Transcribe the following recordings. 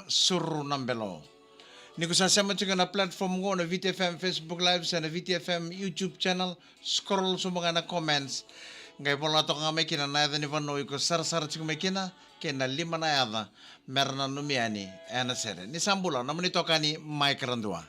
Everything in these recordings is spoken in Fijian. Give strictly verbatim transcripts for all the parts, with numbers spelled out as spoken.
Suru na Belo. Ni ko sa sema tiko na platform qo na V T F M Facebook Live se na V T F M YouTube channel, scroll sobu ga na comments. Qai vola toka ga mai kina na yaca ni vanua iko sarasara tiko mai kina, kei na lima na yaca me ra nanumi yani ena sere. Ni sa bula, nomuni itokani Mike Radua.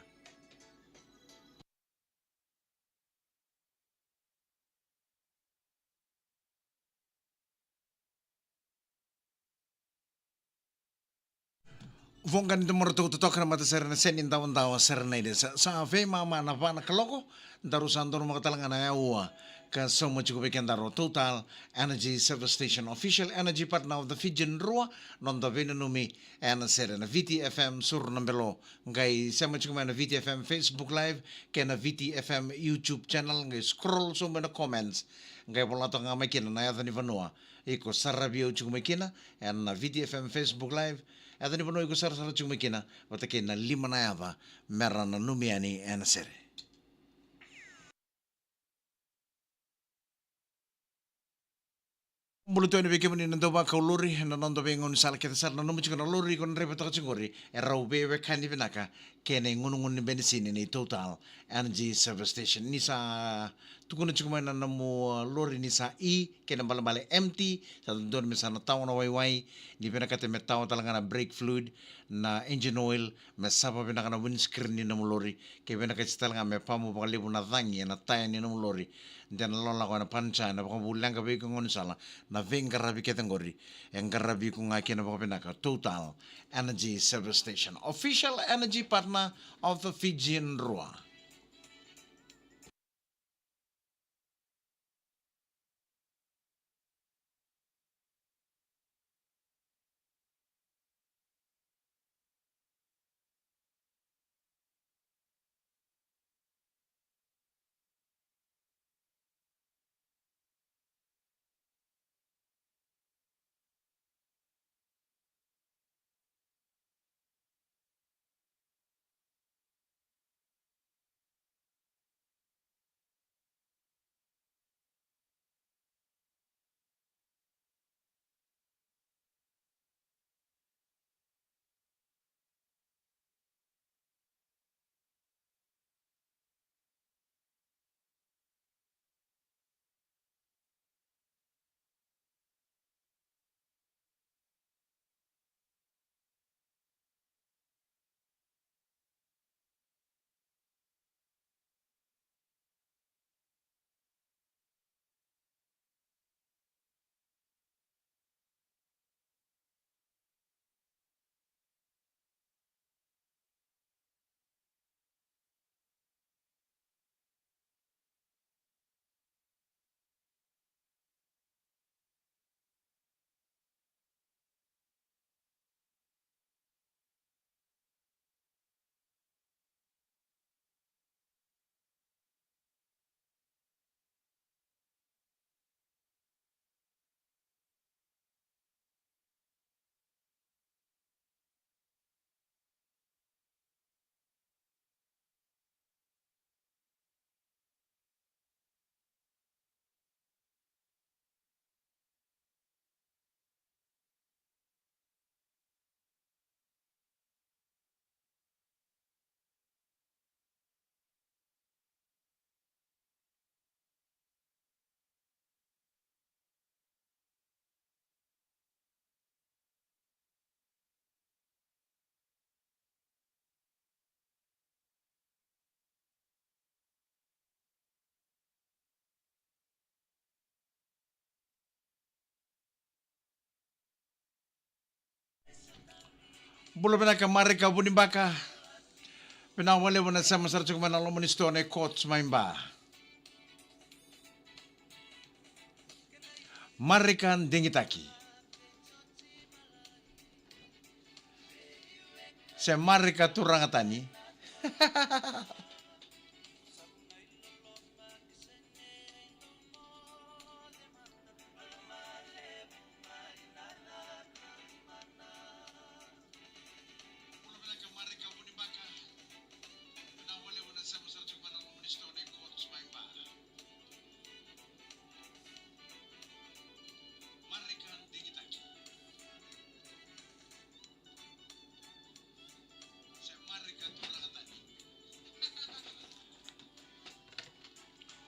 Voqa ni da maratou totoka na matasere na seni dawadawa sere na ide sa, sa veimama na va na kaloko, daru sa donumaka tale ga na yaua ka sauma tiko vei kedaru Total Energy Service Station, official energy partner of the Fijian Drua, noda veinanumi ena sere na V T F M Suru na Belo. Qai sema tiko mai na V T F M Facebook Live kei na V T F M YouTube channel, qai scroll sobu mai na comments, qai vola toka ga mai kina na yaca ni vanua iko saravi au tiko mai kina ena V T F M Facebook Live. Yaca ni vanua iko sarasara tiko mai kina vata kei na lima na yaca me ra nanumi yani ena sere. Bula tu yani vei kemuni na dau vakau lori ena noda veigaunisala kece sara. Nanuma tiko na lori iko na draivataka tiko qori e rau veiwekani vinaka kei na igunugunu ni benisini ni Total Energy Service Station. Ni sa tukuna tiko mai na nomu, uh, lori ni sa E kei na balebale empty, sa dodonu me sa na tawa na waiwai, ni vinakata me tawa tale ga na brake fluid, na engine oil, me sava vinaka na windscreen ni nomu lori, ke vinakati tale ga me pamu vakalevu na cagi ena taya ni nomu lori, de na lolako ena pancha ena vakavu leqa vei iko gaunisala. Na veiqaravi kece qori e qaravi iko ga kina vakavinaka. Total Energy Service Station, official energy partner of the Fijian Drua. Bula vinaka Marika Vunibaka. Vinaka vakalevu na sema sara tiko mai na loma ni sitoa na Courts mai Ba. Marika Digitaki. Se Marika Turaga Tani.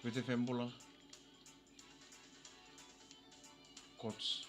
Viti F M bula. Coach.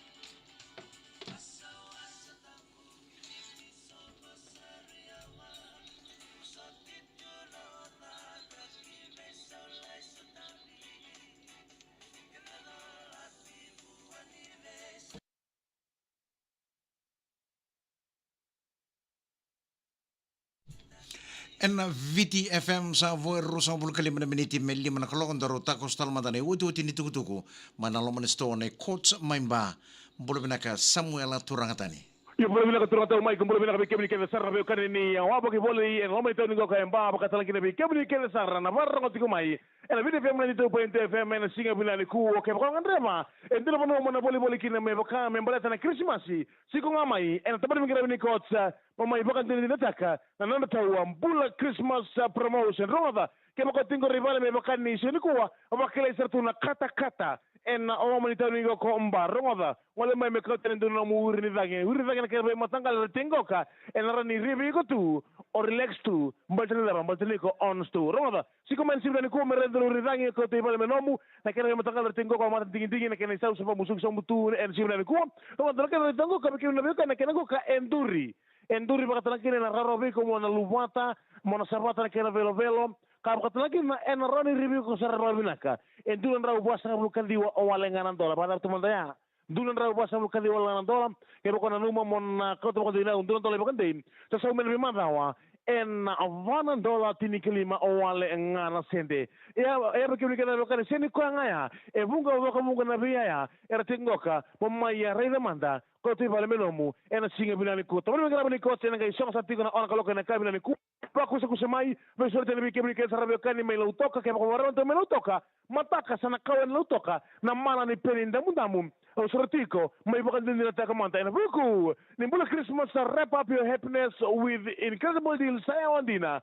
Ena Viti F M sa vo e ruasagavulu ka lima na miniti me lima na kaloko, daru takoso tale mada na iotioti ni tukutuku mai na loma ni sitoa nei Courts mai Ba. Bula vinaka Samuela Turagatani. Io, bula vinaka Turagatau Mike, bula vinaka vei kemuni kece sara na veiwekani ni, a, wavoki voli ena loma ni tauni qoka e Ba, vaka tale kina vei kemuni kece sara na vakarorogo tiko mai ena Viti F M ninety-two point two F M ena siga vinaka nikua. Kevaka o gadreva e dua na vanua mo na volivoli kina me vaka me baleta na Kirisimasi, tiko ga mai ena tabana ni veiqaravi ni Courts, mo mai vakadinadinataka na nodratou, a, Bula Christmas, a, promotion. Rogoca, kevaka o tiko qori i vale me vaka ni siga nikua, vakilai sara tu na katakata ena loma ni tauni qoka o Ba. Rogoca, gole mai me kauta yani e dua na nomu uri ni cagi. Uri ni cagi ena kena veimataqali era tiko qoka ena rawa ni rivi iko tu, o relax tu, baleta ni cava, baleta ni ko on tu. Rogoca, tiko mai ena siga vinaka nikua me raica e dua na uri ni cagi, kauta i vale me nomu. Na kena veimataqali era tiko qoka o Matadigidigi, na kena isau sa vamusuki sobu tu ena siga vinaka nikua. Rogoca, na kena ra tiko qoka, vei kemuni na veiwekani, na kena qoka e duri. E duri, vaka tale ga kina ena rawarawa vei iko mo na luvata, mo na savata na kena velovelo. Ka vaka tale ga kina ena rawa ni rivi iko sara vakavinaka e dua na drau vasagavulu ka ciwa o wale ga na dola. Vakacava tu mada ya? Dua na drau vasagavulu ka ciwa wale ga na dola. Kevaka o nanuma mo na kauta vakadinau dua na dola i vakadei, sa saumi ena veimacawa ena va na dola tinikalima o wale ga na sede. Ia, ia vei kemuni kece na veiwekani, sega ni koya ga ya, e vuqa vakavuqa na veiyaya era tiko qoka mo mai, a, raica mada, kauta i vale me nomu ena siga vinaka nikua. Tabana ni veiqaravi ni Courts ena qai sogo sara tiko na ono na kaloko ena yakavi vinaka nikua. Vakusakusa mai, veisoli tale vei kemuni kece sara na veiwekani mai Lautoka, kevaka o vakarau tu mai Lautoka, mataka sa na kau ena Lautoka na mana ni peni damudamu. Au soro tiko mai vakadinadinataka mada ena vuku ni Bula Christmas, a, wrap up your happiness with incredible deals, sa yawa dina.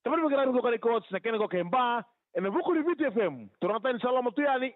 Tabana ni veiqaravi qoka ni Courts, na kena qoka e Ba, ena vuku ni Viti F M. Turagatani sa loma tu yani.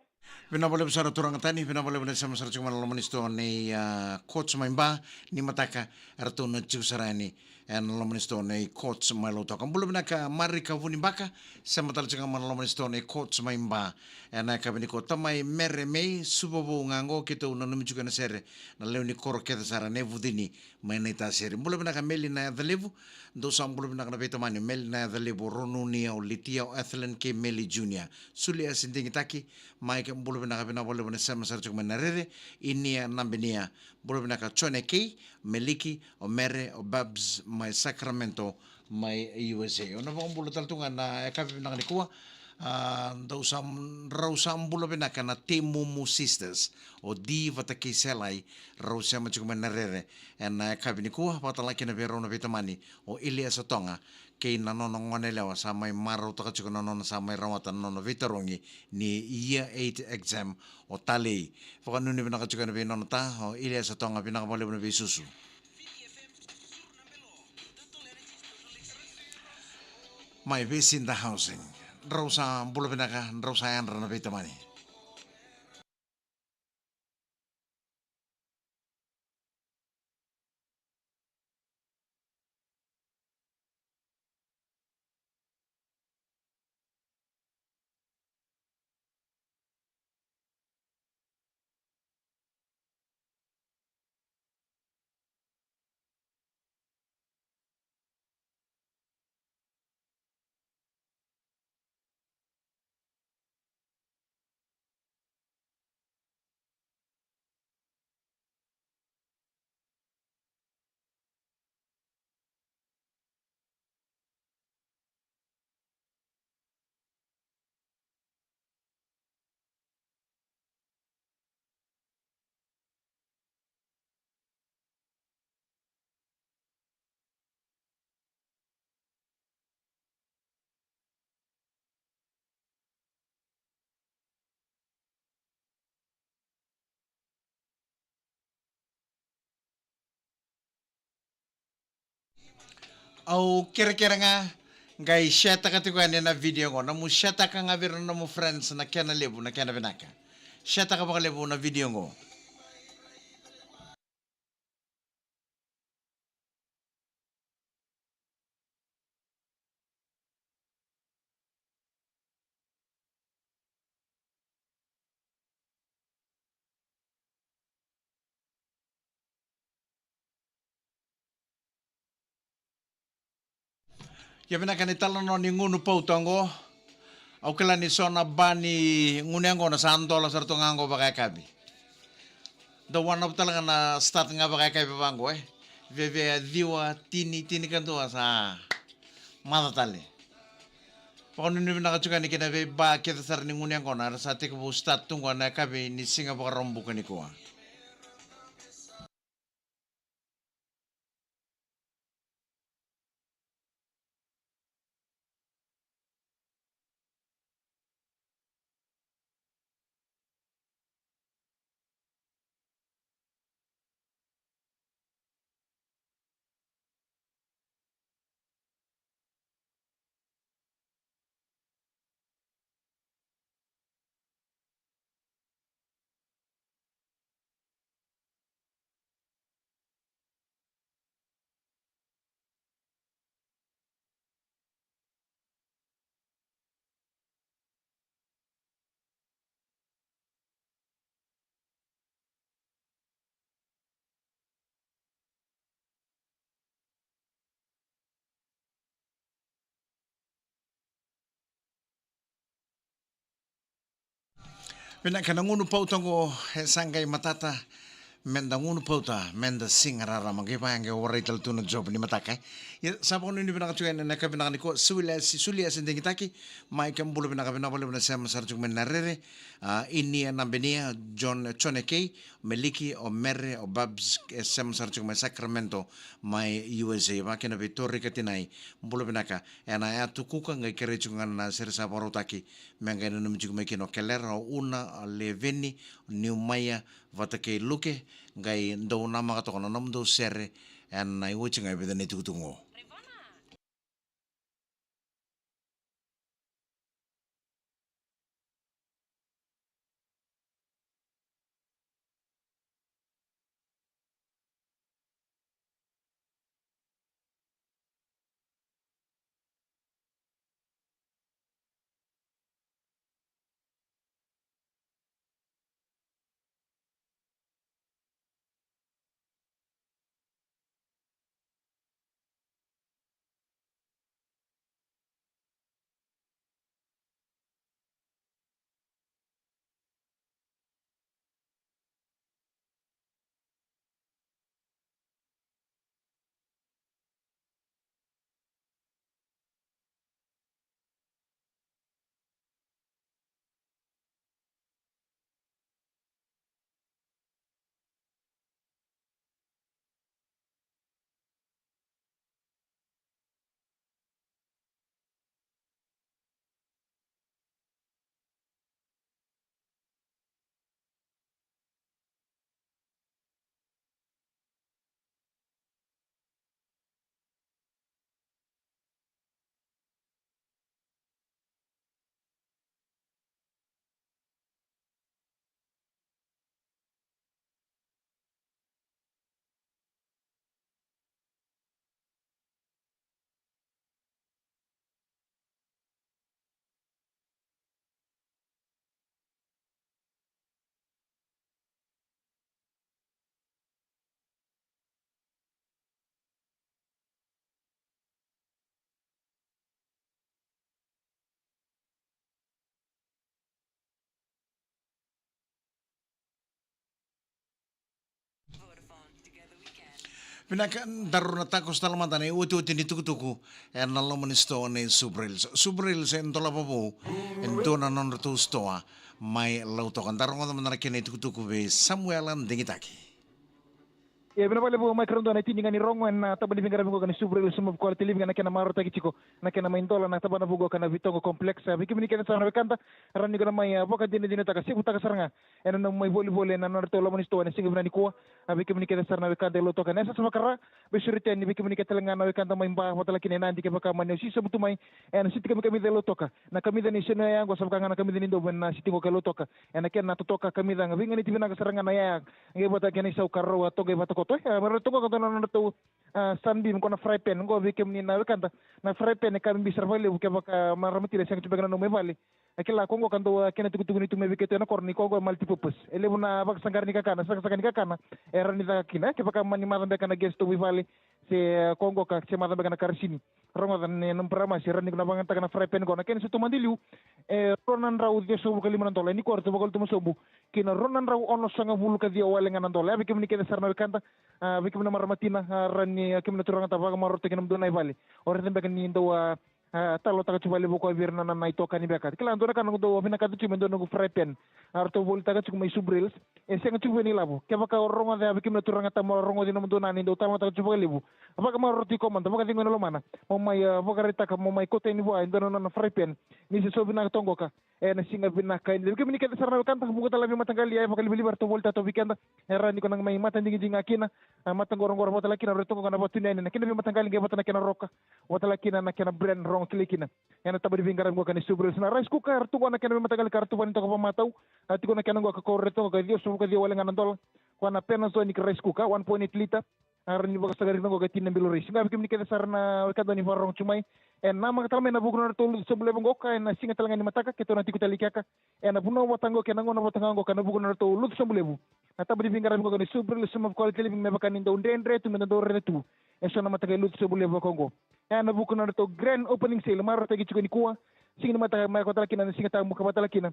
Vinaka vakalevu sara Turagatani, vinaka vakalevu na sema sara tiko mai na loma ni sitoa nei, a, Courts mai Ba, ni mataka eratou na tiko sara yani ena loma ni sitoa nei Courts mai Lautoka. Bula vinaka Marika Vunibaka, sema tale tiko mai na loma ni sitoa nei Courts mai Ba. Ena yakavi nikua, tamai Mere Mei, Suva Vou ga qo, keitou nanumi tiko ena sere na lewe ni koro kece sara nei Vucini mai Naitasiri. Bula vinaka Meli Nayacalevu, dou sa bula vinaka na veitamani, Meli Nayacalevu, Ronuni, o Litia, o Ethelyn kei Meli Junior. Suliasi Digitaki, Mike, bula vinaka, vinaka vakalevu na sema sara tiko mai na Rere, Inia Nabenia, bula vinaka Jone Kei, Meliki, o Mere, o Babs mai Sacramento, mai U S A. O na vakabula tale tu ga na yakavi vinaka nikua, a, dou sa, rau sa bula vinaka na Temumu Sisters, o Di vata kei Selai, rau sema tiko mai na Rere ena yakavi nikua, vaka tale ga kina vei rau na veitamani, o Iliasa Toga, kei na nona gone yalewa sa mai marautaka tiko na nona sa mai rawata na nona veitarogi ni Year eight exam, o Talei. Vakanuinui vinaka tiko yani vei nona ta, o Iliasa Toga, vinaka vakalevu na veisusu. Mai Vesida Housing. Drau sa bula vinaka, drau sa yadra na veitamani. Au kerekere ga, qai share-taka tiko yani na video qo. Nomu share-taka ga vei ira na nomu friends, na kena levu, na kena vinaka. Share-taka vakalevu na video qo. Ia vinaka ni talanoa ni gunu pauta oqo. Au kila ni so na ba ni gunu yaqona sa dola sara tu ga oqo vakayakavi. Dau one up tale ga na start ga vakayakavi vaqo, e. Viavia ciwa, tini, tinikadua sa maca tale. Vakanuinui vinaka tiko yani kei na veiba kece sara ni gunu yaqona era sa tekivu start tu qo na yakavi ni siga Vakaraubuka nikua. Vinaka na gunu pauta oqo, e sa qai matata, meda gunu pauta, meda siga rarama, qai vaya qai warai tale tu na job ni mataka, e. Ia, sa vakanuinui vinaka tiko yani na ka vinaka nikua, Suliasi, Suliasi Digitaki, mai ke bula vinaka, vinaka vakalevu na sema sara tiko mai na rere, a, Inia Nabenia, John, John Ekei, Meliki, o Mere, o Babs, e sema sara tiko mai Sacramento, mai U S A, vaka kina vei Tori Katinai, bula vinaka, ena yatu Kuka, qai kerei tiko ga na sere sa vakarautaki, me qai nanumi tiko mai kina o Kelera, o Una, o Leveni, o Niumaia, vata kei Luke, qai dou namaka toka na nomudou sere, ena iwati ga e vica na itukutuku oqo. Vinaka, daru na takoso tale mada na iotioti ni tukutuku ena loma ni sitoa nei Subrails. Subrails e dolava vou e dua na nodratou sitoa mai Lautoka. Daru rogoca mada na kena itukutuku vei Samuela Digitaki. Ia, vinaka vakalevu Mike Radua, na tini ga ni rogo ena taba ni veiqaravi oqo ka ni Subrails Move Quality Living, ena kena marautaki tiko na kena mai dola na tabana vuku ka na Vitogo Complex. A, vei kemuni kece sara na wekada, rawa ni ko na mai, a, vakadinadinataka, sevutaka sara ga ena nomu mai volivoli ena nodratou loma ni sitoa ena siga vinaka nikua. A, vei kemuni kece sara na wekada e Lautoka, ena yasayasa vaka-Ra, veisureti yani vei kemuni kece tale ga na wekada mai Ba vata kei na Nadi, kevaka mani o sisobu tu mai ena siti kamikamica e Lautoka. Na kamica ni seno yaya oqo sa vaka ga na kamica ni dovu ena siti oqo e Lautoka. Ena kena totoka kamica ga, veiganiti vinaka sara ga na yaya, qai vata kei na isau ka rau a toqai vata koto. E, me ra toqo ka dua na nodratou, a, sunbeam, ko na fry pan, oqo vei kemuni na wekada. Na fry pan e ka bibi sara vakalevu kevaka marama tiko e sega tu beka na nomu mai vale. A kila ko oqo ka dau, a, kena tukutuku ni tu mai vei keitou ena koro ni ko oqo e multi-purpose. E levu na vakasaqara ni kakana, saqasaqa ni kakana e rawa ni caka kina. Kevaka mani maca beka na gas stove i vale, se, e, ko qoka se maca beka na karasini. Rogoca na, na paramasi, e rawa ni ko na vagataka na fry pan qo. Na kena sa tomani liu, e rua na drau ciwasagavulu ka lima na dola. E nikua ratou vakalutu mai sobu ki na rua na drau onosagavulu ka ciwa wale ga na dola. Ia vei kemuni kece sara na wekada, a, vei kemuni na marama tina, a, rawa ni, a, kemuni na turaga ta, vakamarautaki na nomudou na i vale. O raica beka ni dou a, a, talanoataka tu vakalevu koya vei ira na, na, na itokani beka. Kila, dua na ka na noqu dau vinakata tu me dua na noqu fry pan, a, ratou volitaka tiko mai Subrails. E sega tiko vei na ilavo. Kevaka o rogoca, ia vei kemuni na turaga ta, mo rogoci na nomudou na ni dau talanoataka tu vakalevu. Vakamaroroi tiko mada, vakacegui na lomana. Mo mai, a, vakaraitaka, mo mai kauta yani vua e dua na nona fry pan. Ni se so vinaka toka qoka ena siga vinaka edaidai. Vei kemuni kece sara na wekada, vuqa tale na veimataqali e vakalivaliva eratou volitaka tu vei keda. E rawa ni ko na mai matadigidigi ga kina, a, mataqoroqoro vata tale kina, ratou qo na vatu yani na kena veimataqali qai vata na kena roka, vata tale kina na kena brand rogo kilai kina. Ena taba ni veiqaravi qoka ni Subrails. Na rice cooker, eratou qo na kena veimataqali ka ratou vani toka vakamatau, a, tiko na kena qoka ko ratou qo ka ciwasagavulu ka ciwa wale ga na dola. Ko na Panasonic rice cooker, one point eight litre. A, rawa ni vakasaqarai toka qo e tini na bilo raisi. Ga vei kemuni kece sara na wekada ni vakarorogo tu mai, e namaka tale mai na vuku na nodratou lutu sobu levu qoka ena siga tale ga ni mataka, keitou na tiko tale i kea. Ena vanua vata qo kei na gauna vata ga qo ka na vuku na nodratou lutu sobu levu. Na taba ni veiqaravi qoka ni Subrails, some of quality living, me vaka ni dau dredre tu, me dau rere tu eso na mataqali lutu sobu levu vaka qo. Ena vuku na nodratou grand opening sale, marautaki tiko nikua, siga ni mataka, mai ko tale kina na Siga Tabu ka vata tale kina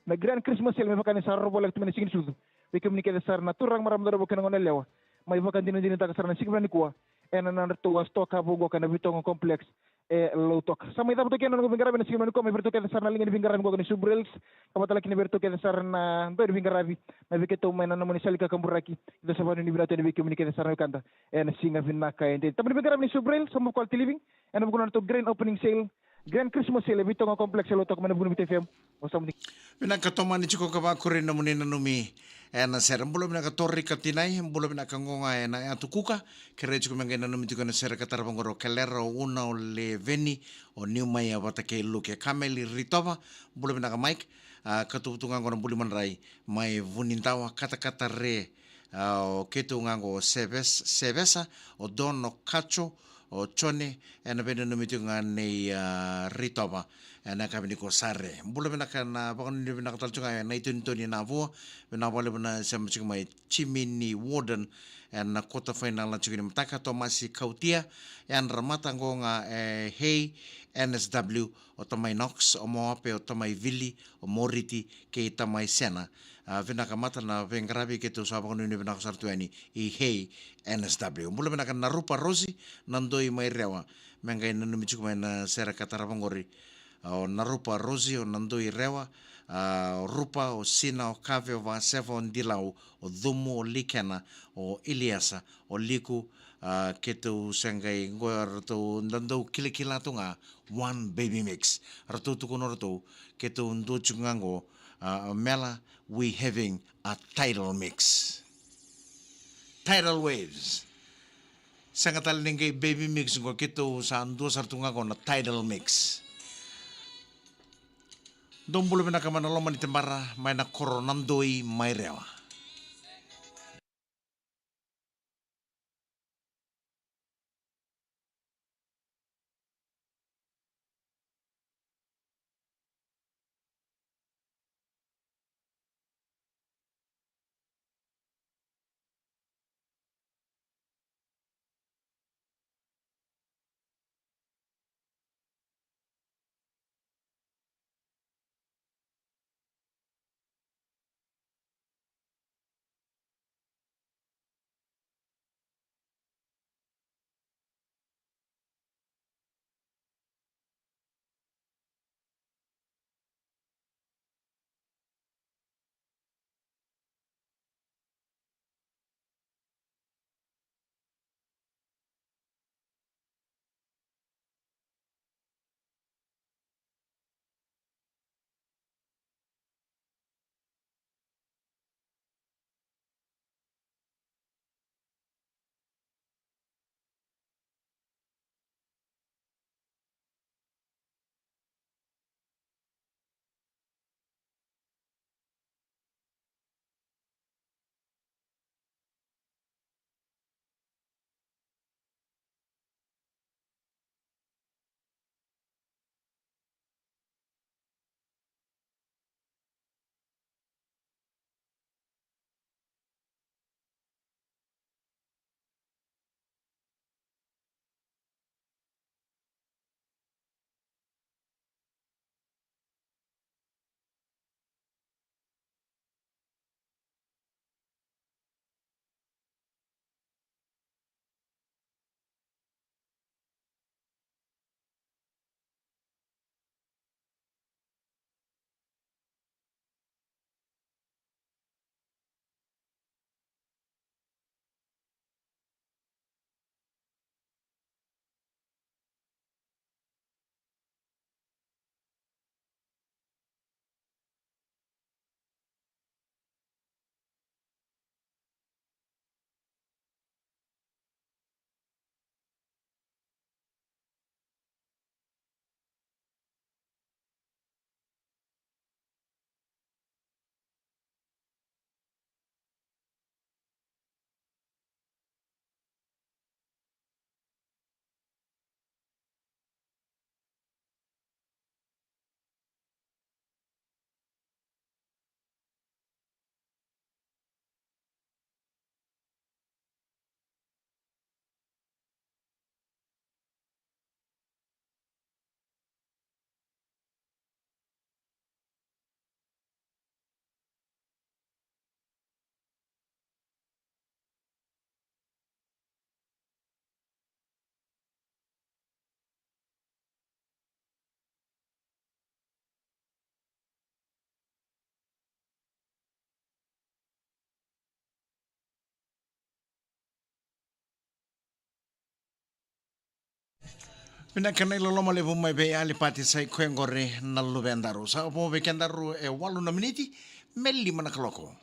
na grand Christmas sale, me vaka ni sa rovoleka tu mai na siga ni sucu. Vei kemuni kece sara na turaga, marama, cauravou kei na goneyalewa, mai vakadinadinataka sara na siga vinaka nikua ena nodratou a store ka vou qoka na Vitogo Complex e Lautoka. Sa mai cava toka na noqu veiqaravi ena siga vinaka nikua mai vei iratou kece sara na liga ni veiqaravi qoka ni Subrails, ka vata tale kina vei iratou kece sara na dau ni veiqaravi, na vei keitou mai na nomuni sala ni kakaburaki. Keitou sa vakanuinui vinaka tu yani vei kemuni kece sara na wekada ena siga vinaka edaidai. Taba ni veiqaravi ni Subrails, some of quality living, ena vuku na nodratou grand opening sale, grand Christmas sale e Vitogo Complex e Lautoka, mai na vuku ni Viti F M. O sa muni. Vinaka, tomani tiko ka vakuri nomuni nanumi ena sere. Bula vinaka Tori Katinai, bula vinaka Goga ena Yatu Kuka. Kerei tiko me qai nanumi tiko ena sere ka tarava qori o Kelera, o Una, o Leveni, o Niumaia vata kei Luke. Kameli Ritova, bula vinaka Mike. A, ka tuvutuvu ga qo na Buli Madrai mai Vunidawa, katakata re. A, o keitou ga qo o Seves-, Sevesa, o Don, o Kacho, o Jone, ena veinanumi tiko ga nei, a, Ritova ena yakavi nikua, sa re. Bula vinaka, na vakanuinui vinaka tale tiko ga ena itonitoni na vua. Vinaka vakalevu na sema tiko mai, Jimmy ni Warden ena quarter final na tiko ni mataka, Tomasi Kautia, Yadra Mata qo ga e Hay, N S W, o tamai Knox, o Moape, o tamai Vili, o Moriti kei tamai Sena. A, vinaka Mata na veiqaravi, keitou sa vakanuinui vinaka sara tu yani i Hay, N S W. Bula vinaka Narupa Rosi, Nadoi mai Rewa, me qai nanumi tiko mai na sere ka tarava qori. A, o Narupa Rosi, o Nadoi Rewa, a, o Rupa, o Sina, o Kave, o Vaseva, o Dilau, o Cumu, o Likena, o Iliasa, o Liku, a, keitou se qai qo, ratou da dau kilakila tu ga One Baby Mix. Ratou tukuna ratou, keitou dua tiko ga qo, a, Mela, we having a tidal mix. Tidal waves. Sega tale ni qai baby mix qo, keitou sa dua sara tu ga qo na tidal mix. Dou bula vinaka mai na loma ni Tebara, mai na koro Nadoi mai Rewa. Vinaka na iloloma levu mai vei Alipati, sa i koya qori na luvedaru. Sa vo vei kedaru e walu na miniti me lima na kaloko.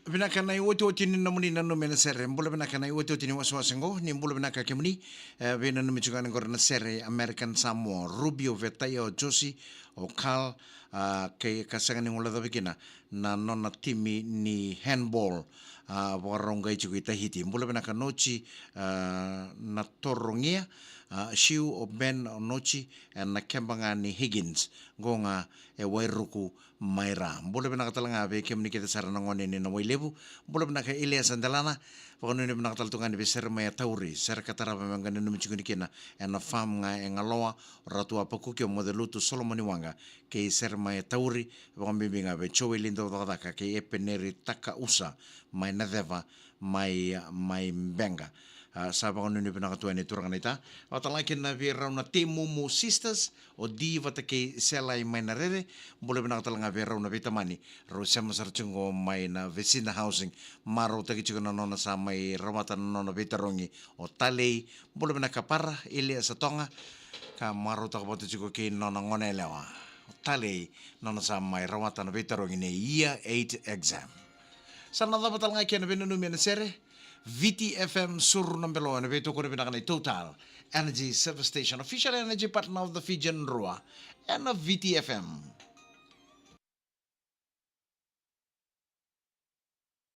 Vinaka na iotioti ni nomuni nanumi na sere. Bula vinaka na iotioti ni wasewase qo. Ni bula vinaka kemuni. E, veinanumi tiko yani qori na sere American Samoa. Rubio Vetaia, o Josi, o Carl, a, kei ka sega ni guilecavi kina na nona timi ni handball, a, vakarau qai tiko i Tahiti. Bula vinaka Noci, a, na Torogia, a, Siu, o Ben, o Noci, e na keba ga ni Higgins. Qo ga e Wairuku mai Ra. Bula vinaka tale ga vei kemuni kece sara na gone ni Nawailevu. Bula vinaka Iliesa Delana. Vakanuinui vinaka tale tu ga ni vei Seremaia Tauri, sere ka tarava me qai nanumi tiko ni kina e na farm ga e Galoa, o Ratu Apakuki, o Mocelutu, Solomoni Waqa, kei Seremaia Tauri, vakabibi ga vei Joeli Daucakacaka kei Epeneri Takausa mai Naceva, mai, mai Beqa. A, sa vakanuinui vinaka tu yani turaga naita. Vaka tale ga kina vei rau na Temumu Sisters, o Di vata kei Selai mai Narere. Bula vinaka tale ga vei rau na veitamani, rau sema sara tiko qo mai na Vesina Housing. Marautaki tiko na nona sa mai rawata na nona veitarogi o Talei. Bula vinaka Para, Iliesa Toga, ka marautaka vata tiko kei na nona gone yalewa o Talei, nona sa mai rawata na veitarogi ni Year eight exam. Sa na cava tale ga kina veinanumi e na sere. Viti F M Suru na Belo, e na veitokoni vinaka ni Total Energy Service Station, official energy partner of the Fijian Drua, e na Viti F M.